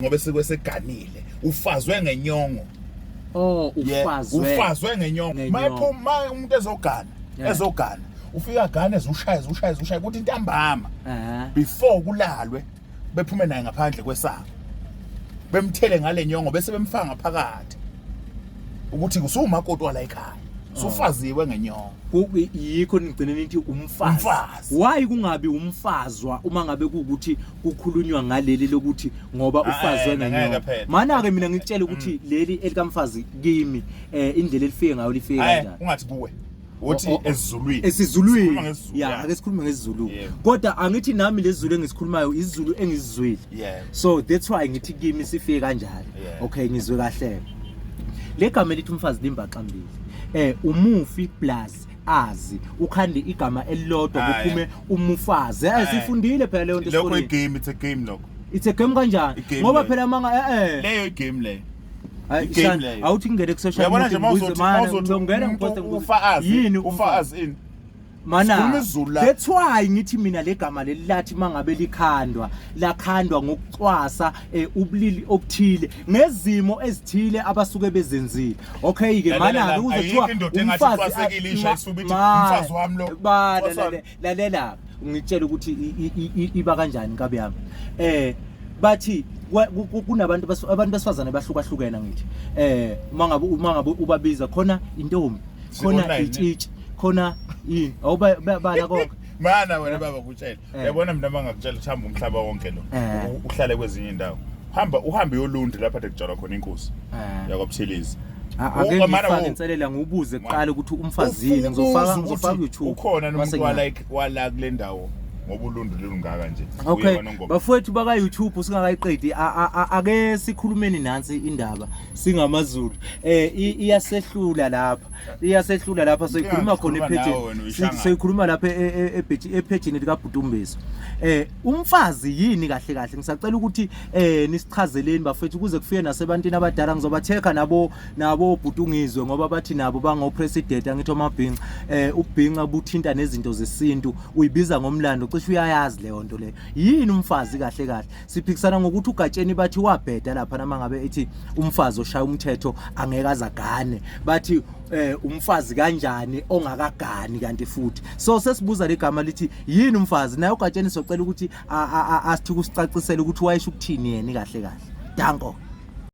Ngoba esikwe seganile, ufazwe ngenyongo. Oh, ufazwe. Ufazwe ngenyongo. Mayephuma umuntu ezogana, ezogana ufika agane, ezushaye, ezushaye, ezushaye, kuthi intambama before kulalwe bephume naye ngaphandle kwesango, bemthele ngale nyongo, bese bemfaka ngaphakathi ukuthi kusuwumakoti wala ekhaya, sufaziwe ngenyongo. Yikho nigcine nithi umfazi. Umfazi. Why kungabi umfazwa uma ngabe kuwukuthi kukhulunywa ngaleli lokuthi ngoba Ah, ufazwe eh, ngeke ngenyongo? Phela. Mana-ke mina ngikutshela ukuthi leli elikamfazi kimi indlela elifike ngayo lifike Hayi, kanjani. ungathi kuwe, uthi Oh. esiZulwini. Esizulwini. Sikhuluma ngesiZulu, Ya. Ya. Ake sikhulume ngesiZulu. Yebo. Kodwa angithi nami lesiZulu engisikhulumayo isiZulu engisizwile. So that's why ngithi kimi sifike kanjalo. Okay, ngizwe kahle. Le gama elithi umfazi limbaxambili, umufi plus azi, ukhande igama elilodwa kuphume umufazi. Sifundile phela leyo nto Lokho esikoleni. i-game, it's a game lokho. It's a game kanjani? I-game Ngoba leyo. phela manga Leyo i-game leyo. Hayi, I-game Shani, leyo. awuthi ngingene ku-social Uyabona media nje, ngibuze, mawuzothi mana, mawuzothi ngizongena umuntu ngiposte ngibuze. ufa azi Yini ufa umfazi? azi ini? Mana, Sikhuluma isiZulu la. that's why ngithi mina le gama leli lathi mangabe likhandwa, lakhandwa ngokucwasa ubulili obuthile ngezimo ezithile abasuke bezenzile. Okay ke. Lalela Mana la, ke kuze ayikho kuthiwa indoda engathi umfazi icwasekile isha isifuba ithi, "Umfazi wami lo." Cwasana. Lalela, ngitshela ukuthi iba kanjani inkabi yami. Bathi kunabantu abantu besifazane bahlukahlukene, ngithi uma ngabe ubabiza khona intombi, khona Si-online, ne? itshitshi, khona yini, awuba bala konke. Mana wena baba, kutshela. Uyabona mina mangakutshela ukuthi hamba umhlaba wonke lo, uhlale kwezinye indawo, hamba uhambe uyolundi lapha ade kutshalwa khona inkosi yakwaButhelezi. Ake Mana ngifake inselela, ngiwubuze kuqala ukuthi umfazi yini. Ngizofaka, ngizofaka ku-YouTube Ukhona mase nomuntu wala wala kule ndawo, ngoba ulundi lungaka nje. Okay. Uye kwaNongoma. Bafowethu baka YouTube, singakayiqedi, ake sikhulumeni nansi indaba singamaZulu. Iyasehlula lapha. Iyasehlula lapha, soyikhuluma khona Ngikhuluma nawe ephejini. Wena uyishangana. Soyikhuluma lapha ephejini lika Bhutumbeso. Umfazi yini kahle kahle? Ngisacela ukuthi nisichazeleni bafowethu ukuze kufike nasebantwini abadala. Ngizobatheka nabo Bhutungizwe ngoba bathi nabo bango president, angithi amabhinca. Ubhinca buthinta nezinto zesintu, uyibiza ngomlando, cishe uyayazi leyo nto leyo. Yini umfazi kahle kahle? Siphikisana ngokuthi uGatsheni bathi wabheda lapha nama ngabe ethi umfazi oshaya umthetho angeke azagane. Bathi umfazi kanjani ongakagani kanti futhi? So sesibuza legama lithi yini umfazi. Naye uGatsheni socela ukuthi asithi kusicacisele ukuthi wayesho ukuthini yena kahle kahle. Danko.